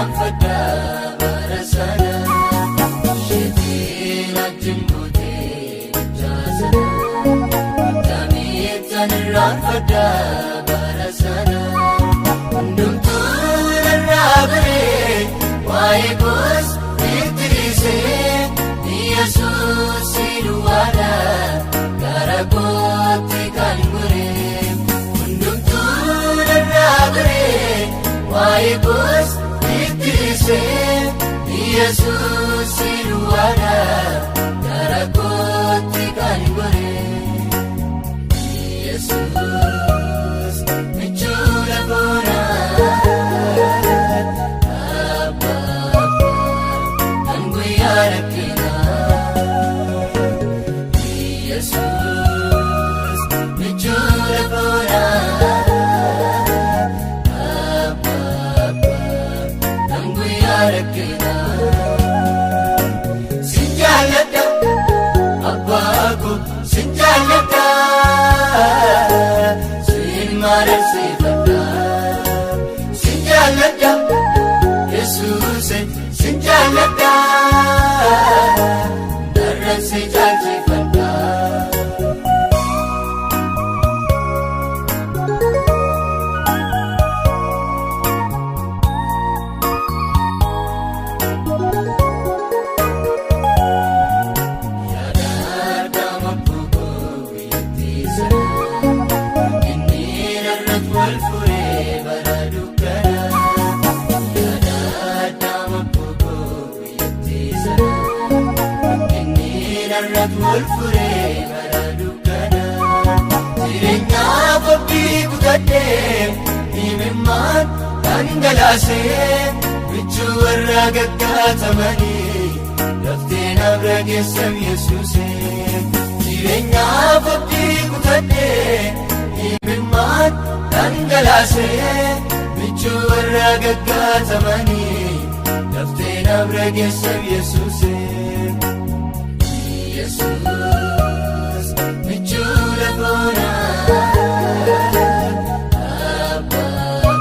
irraanfadha bara sana. Isheetiin wajjin gootee gochaa sana. Akkamittan irraanfadha bara sana. Hundumtuu narraa baree waa'ee koos itti dhiisee Yesuus si duwwaadha gara kootti kan goree. Hundumtuu narraa baree waa'ee koos itti dhiisee Yesuus si duwwaadha gara kootti kan goree. Yesuus michuudha koonaa abbaa kan guyyaa rakkinaa. Yesuus michuudha koonaa abbaa kan guyyaa rakkinaa. Sin jaalladha abbaa koo sin jaalladha sin mararsiifadha. Sin jaalladha Yesuuse sin jaalladha darran si jaalchifadha. Yaada mabboo biyyattii sana inni irratti wal furee bara dukkana. Yaada mabboo biyyattii sana inni irratti wal furee bara dukkana. Jireenya qophii kutadhee himimmaan dhangalaasee michuu warra gaggaatamanii laftee nabra geessam Yesuusee. Jireenya qophii kutadhee himimmaan dhangalaasee michuu warra gaggaatamanii laftee nabra geessam Yesuusee. Yesuus michuudha koonaa abbaa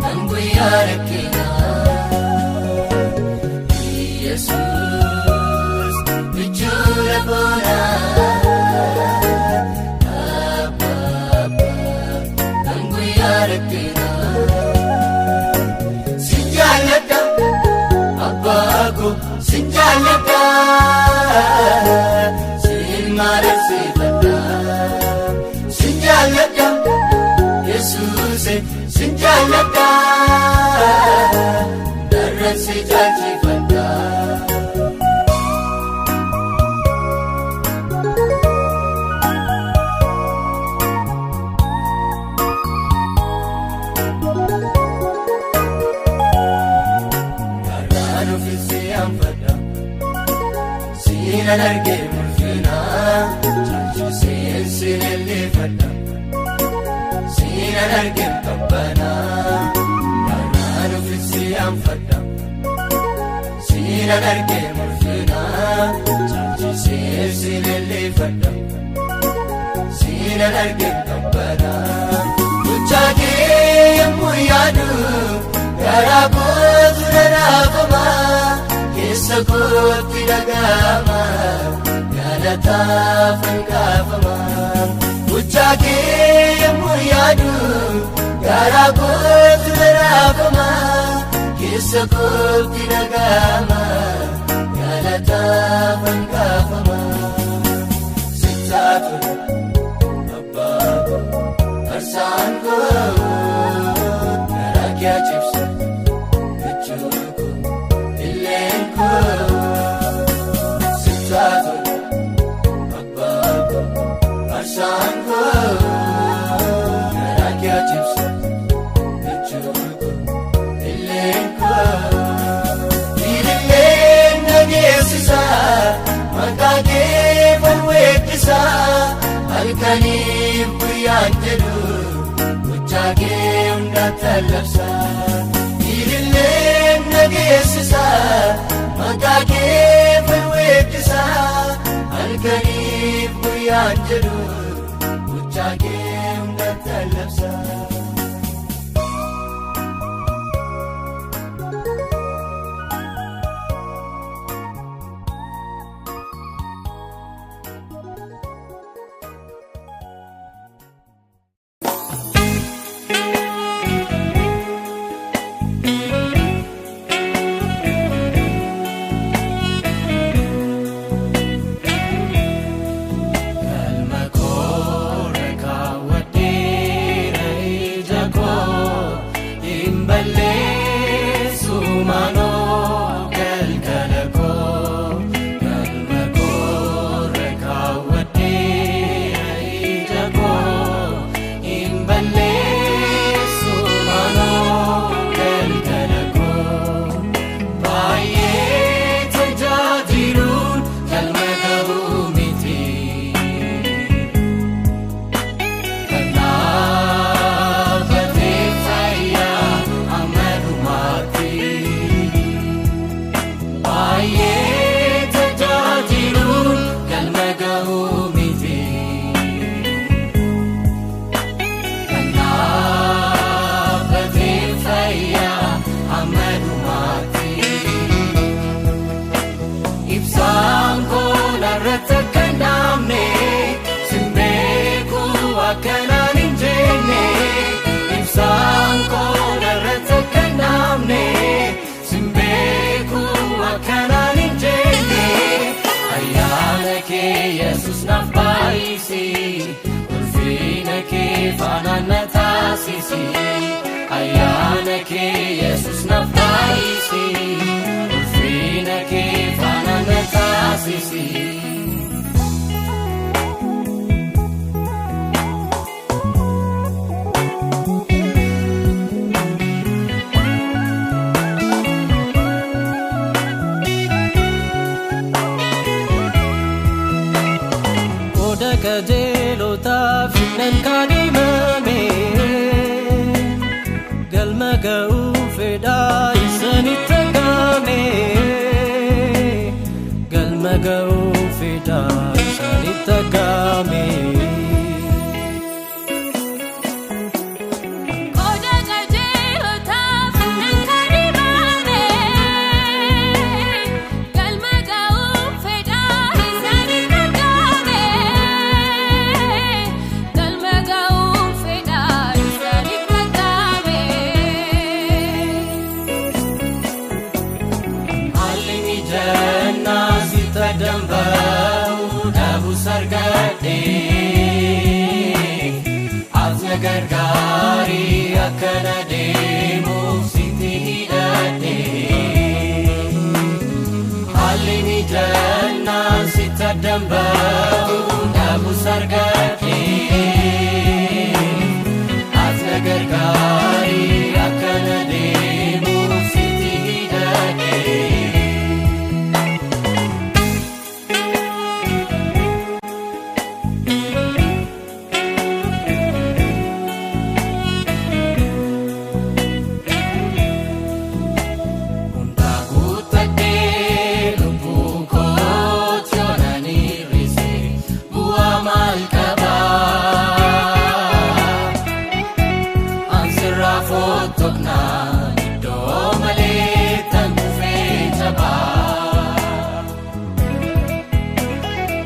kan guyyaa rakkinaa. Yesuus michuudha koonaa abbaa kan guyyaa rakkinaa. Sin jaalladha abbaa koo sin jaalladha sin mararsiifadha. Sin jaalladha Yesuuse sin jaalladha darran si jaalchifadha. Karaan ofiisi anfadha siinan argee mul'ina caalchiseen si leellifadha. Siinan argee qabbana karaan ofiisi anfadha siinan argee mul'ina caalchiseen si leellifadha. Siinan argee qabbana gochaa kee yommuu yaadu garaa kootu rarraafama keessa kootti dhaga'ama galataaf hangaafama. Gochaa kee yommuu yaadu garaa kootu rarraafama keessa kootti dhaga'ama galataaf hangaafama. Sittaa tole abbaa koo arsaan koo garaa kee cibsa michuu koo illeen koo. Sittaa tole abbaa koo arsaan koo garaa kee cibsa michuu koo illeen koo. Ililleen dhageessisa maqaa kee falweettisa halkaniif guyyaan jedhu gochaa kee hunda labsa. Ililleen dhageessisa maqaa kee falweettisa halkaniif guyyaan jedhu gochaa kee hunda labsa. faana na taasisi. Ayyaana kee Yesuus naaf baay'isi. Ulfina kee faana na taasisi. Qooda qajeelotaaf nan kaadhimame galma ga'uu fedhaa isanitti argame galma ga'uu fedhaa isanitti argame. Qooda qajeelotaaf nan kaadhimame galma ga'uu fedhaa isaanitti argame galma ga'uu fedhaa isaanitti argame. Haalli mijannaa sitti damba'u dhabus argadhe. Ati na gargaari akkana deemuuf sitti hidhadhe. Haalli mijannaa sitti damba'u dhabus argadhe. Ati na gargaari akkana deemuuf sitti hidhadhe. Hundaa guuttadhee lubbuu kootti yoonaan hir'ise bu'aa maal qabaa? Ansirraa fottoknaan iddoo malee tan kufee jabaa.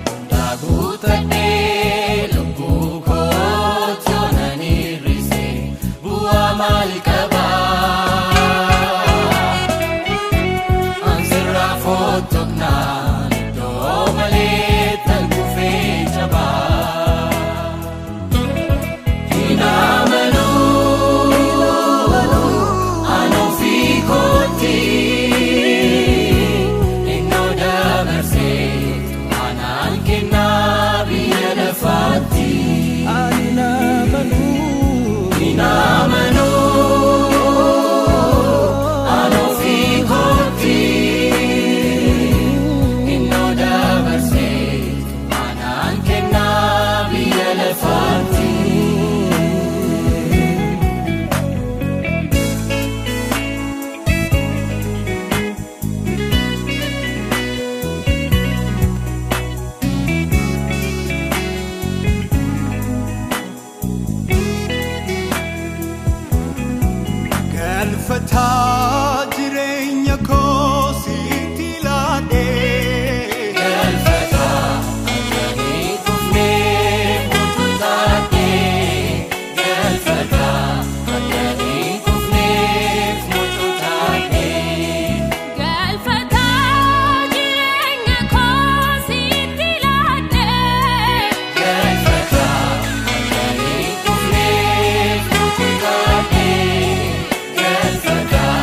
Hundaa guuttadhee lubbuu kootti yoonaan hir'ise bu'aa maal qabaa? Ansirraa fottoknaan iddoo malee tan kufee jabaa. Hin amanuu ani ofii kootti innoo dabarseetu anaan kennaa biyya lafaatti. Ani namanuu. Hin amanuu ani ofii kootti innoo dabarseetu anaan kennaa biyya lafaatti. Galfataa jireenya koo sitti laadhee. Galfataa akkanii kufnee mutu taatee. Galfataa akkanii kufneef mutu taatee. Galfataa jireenya koo sitti laadhee. Galfataa akkanii kufneef mutu taatee. Galfataa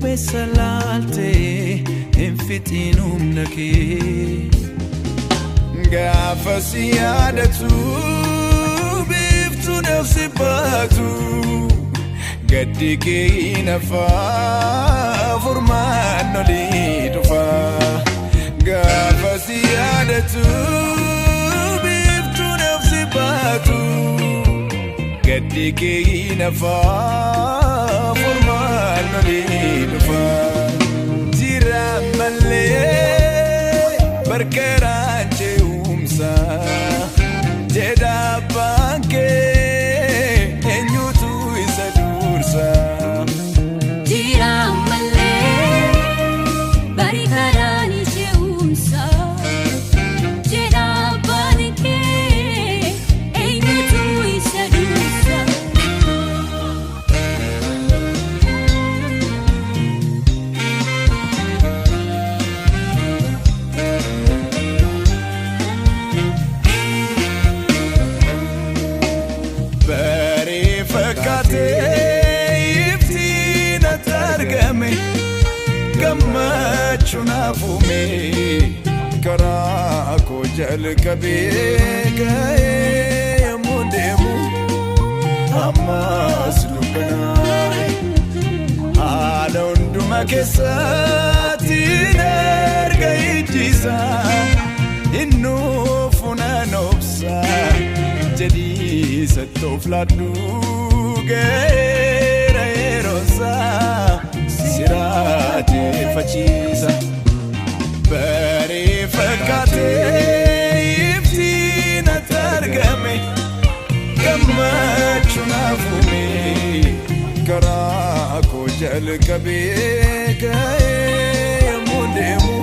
Duumessa laaltee hin fixiin humna kee. Gaafa si yaadatu biiftuu nafsi baatu gaddi kee hin hafaa furmaan olii dhufa. Gaafa si yaadatu biiftuu nafsi baatu gaddi kee hin hafaa furmaan olii dhufa. Jira malee barkaraan ce'umsa jedha abbaan kee eenyutu isa dursa. Jira malee bari karaan ce'umsa jedha abbaan kee eenyutu isa dursa. Baree fakkaatee iftiin ati argame gammachuun hafuume karaa koo jalqabee ka'ee yommuu deemu ammas dukkanaa'e haala hunduma keessatti erga ijjiisa innuufu nan obsa jedhii sattoof laadhu ga'eera yeroosaa si raajeffachiisa. Baree fakkaatee iftiin ati argame gammachuun hafuume karaa koo jalqabee ka'ee yommuu deemu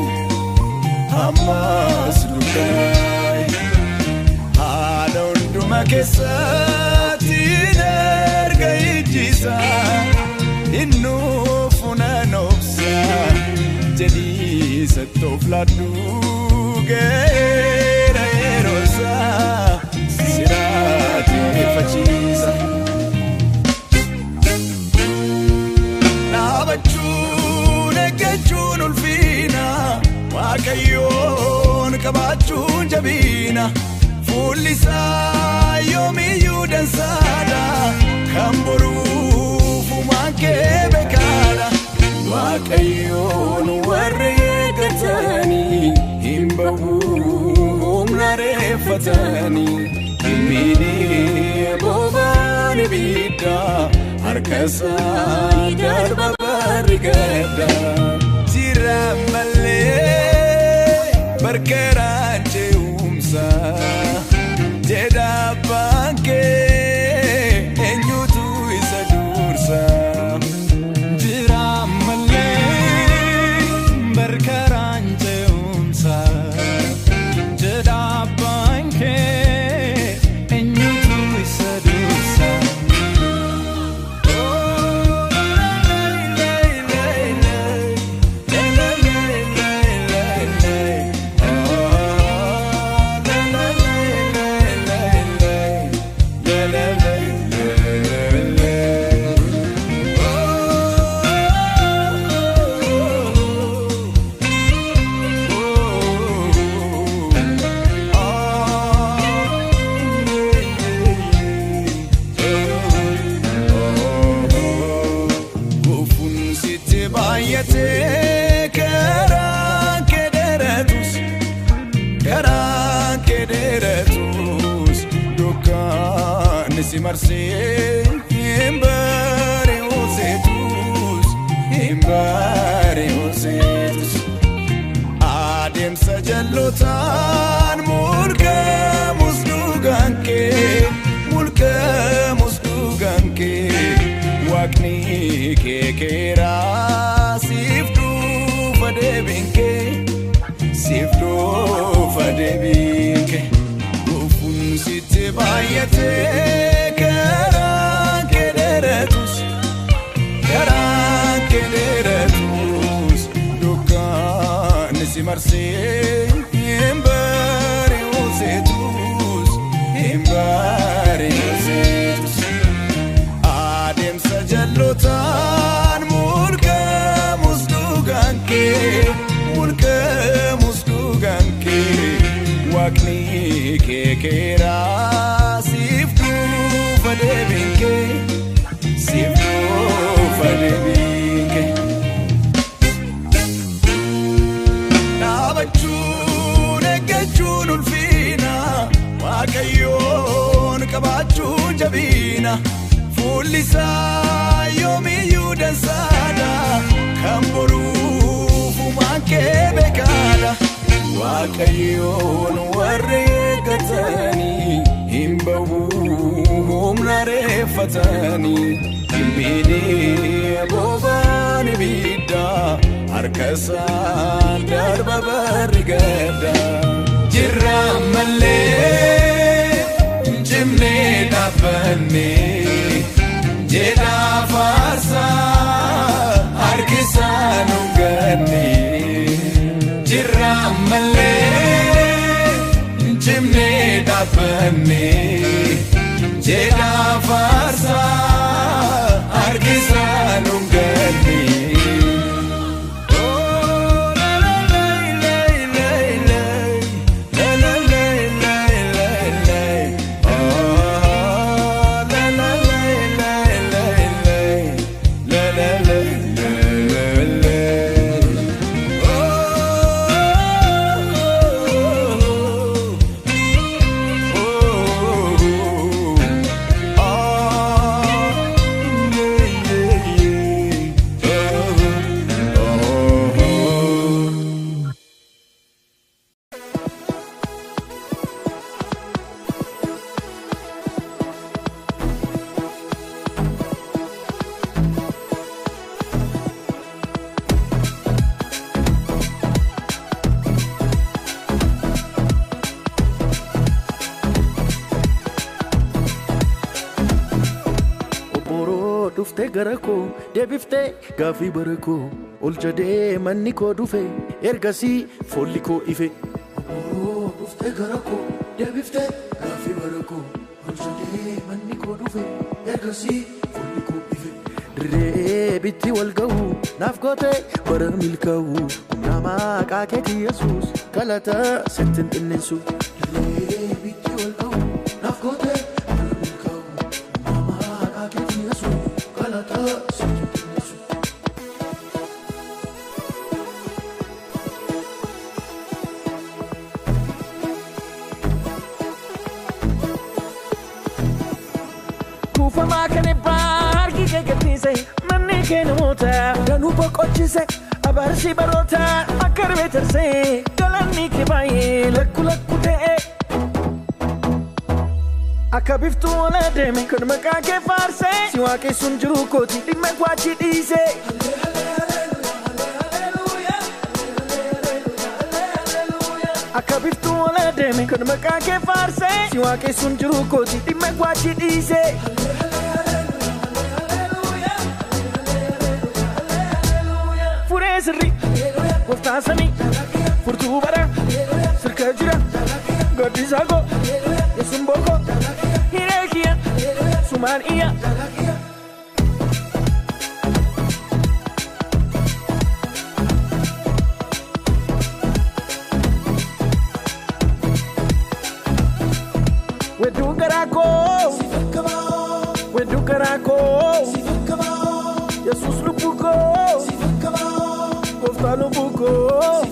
ammas dukkanaa'e. Haala hunduma keessatti erga ijjiisa innuufu nan obsa jedhii sattoof laadhu ga'eera yeroosaa si raajeffachiisa. Dhaabachuun eeggachuun ulfina Waaqayyoon qabaachuun jabina fuulli isaa yoomiyyuu dansaadha kan boruuf uumaan kee beekaadha. Waaqayyoon warra eeggatanii hin bahu humna reeffatanii hin miidhee bobaan ibiddaa harka isaa darba barri gadda. Jira malee barkaraan ce'umsa jedha abbaan kee eenyutu isa dursa. Jira malee barkaraan ce'umsa jedha abbaan kee eenyutu isa dursa. Gufuun sitti baay'atee karaan kee dheeratus karaan kee dheeratus dukkaanni si marsee hin bari'u seetus hin bari'u seetus. Adeemsa jallotaan mulqamus dhugaan kee mulqamus dhugaan kee waaqni kee keeraa siif dhufa deebiin kee siif dhufa deebiin kee gufuun sitti baay'atee karaan kee dheeratus karaan kee dheeratus dukkaanni si marsee hin bari'u seetus hin bari'u seetus. Adeemsa jallotaan mulqamu. kee mulqamus dhugaan kee waaqni kee keeraa siif dhufa deebiin kee siif dhufa deebiin kee. Dhaabachuun eeggachuun ulfina Waaqayyoon qabaachuun jabina fuulli isaa yoomiyyuu dansaadha kan boruuf uumaan kee beekaadha. Waaqayyoon warri eeggatanii hin bahu humna reeffatanii hin miidhee bobaan ibiddaa harka isaan darba barri gadda. Jirra malee cimnee dhaabbannee jedhaa faarsaa harki isaa nu gannee. Jirra malee cimnee dhaabbannee jedhaa faarsaa harki isaa nu gannee. Dhuftee gara koo deebiftee gaaffii bara koo ol jedhee manni koo dhufe ergasii foolli koo ife. Obboroo dhuftee gara koo deebiftee gaaffii bara koo ol jedhee manni koo dhufe ergasii foolli koo ife. Dirree bitti wal ga'u naaf gootee bara milkaa'u humna maqaa keetii Yesuus galata sitti hin xinneessu. Dirree bitti wal ga'u naaf gootee bara milkaa'u humna maqaa keetii Yesuus. Kuufamaa kan eebbaa harki kee gadhiise manni kee namoota danuu boqochise abaarsi baroota akka ribee tarsee galanni kee baay'ee lakku lakku ta'e. Akka biftuu ol adeeme kan maqaa kee faarse si waaqessuun jiru kooti dhimma kwaachi dhiise. Akka biftuu ol adeeme kan maqaa kee faarse si waaqessuun jiru kooti dhimma kwaachi dhiise. Furee sirrii gooftaa samii furtuu bara sirka jira gaddisaa koo yesuun bookoo. Hireekiya sumaan iya. Wedduu garaa koo wedduu garaa koo Yesuus lubbuu koo gooftaa lubbuu koo.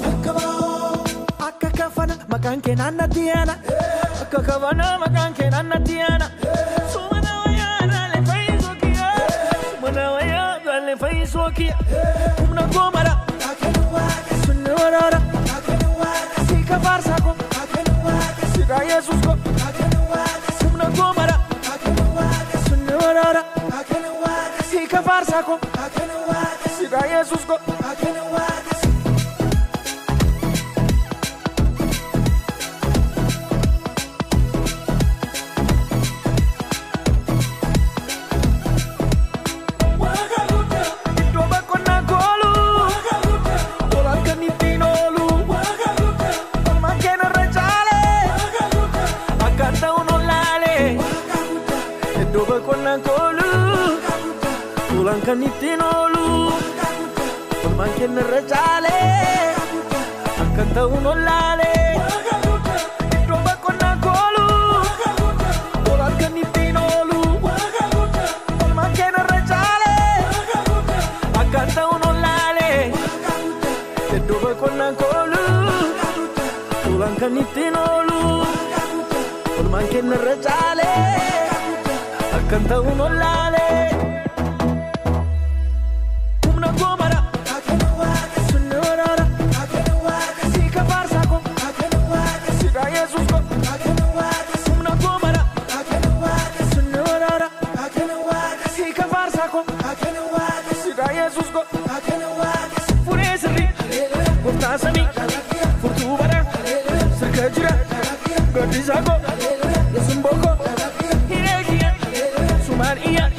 Akka kafana maqaan kee naannatti yaana. Akka kafana maqaan kee naannatti yaana. Sumana wayyaa dhaalee fayyisuu kiyya. Sumana wayyaa dhaalee fayyisuu kiyya. Humna koo mara. Sunni waraara. Siika faarsaa koo. Siika Yesuus koo. Humna koo mara. Sunni waraara. Siika faarsaa koo. Siika Yesuus koo. Iddoo boqonnaa koolu, tolaan kan ittiin oolu, Olmaan kennarra caalee akka ta'uun ollaalee iddoo boqonnaa koolu tolaan kan ittiin oolu. Olmaan kennarra caalee akka ta'uun ollaalee iddoo boqonnaa koolu tolaan kan ittiin oolu. Olmaan kennarra caalee akka ta'uun ollaalee. Humna goomara. Sunni waraara. Siika faarsaa koo. Sidhaa Yesuus koo. Humna goomara. Sunni waraara. Siika faarsaa koo. Sidhaa Yesuus koo. Furee sirrii. Gooftaa samii. Furtuu bara. Sirka jira. Gaddisaa koo. Yesuun bokkoo. Hiree kiyya. Sumaan iyya.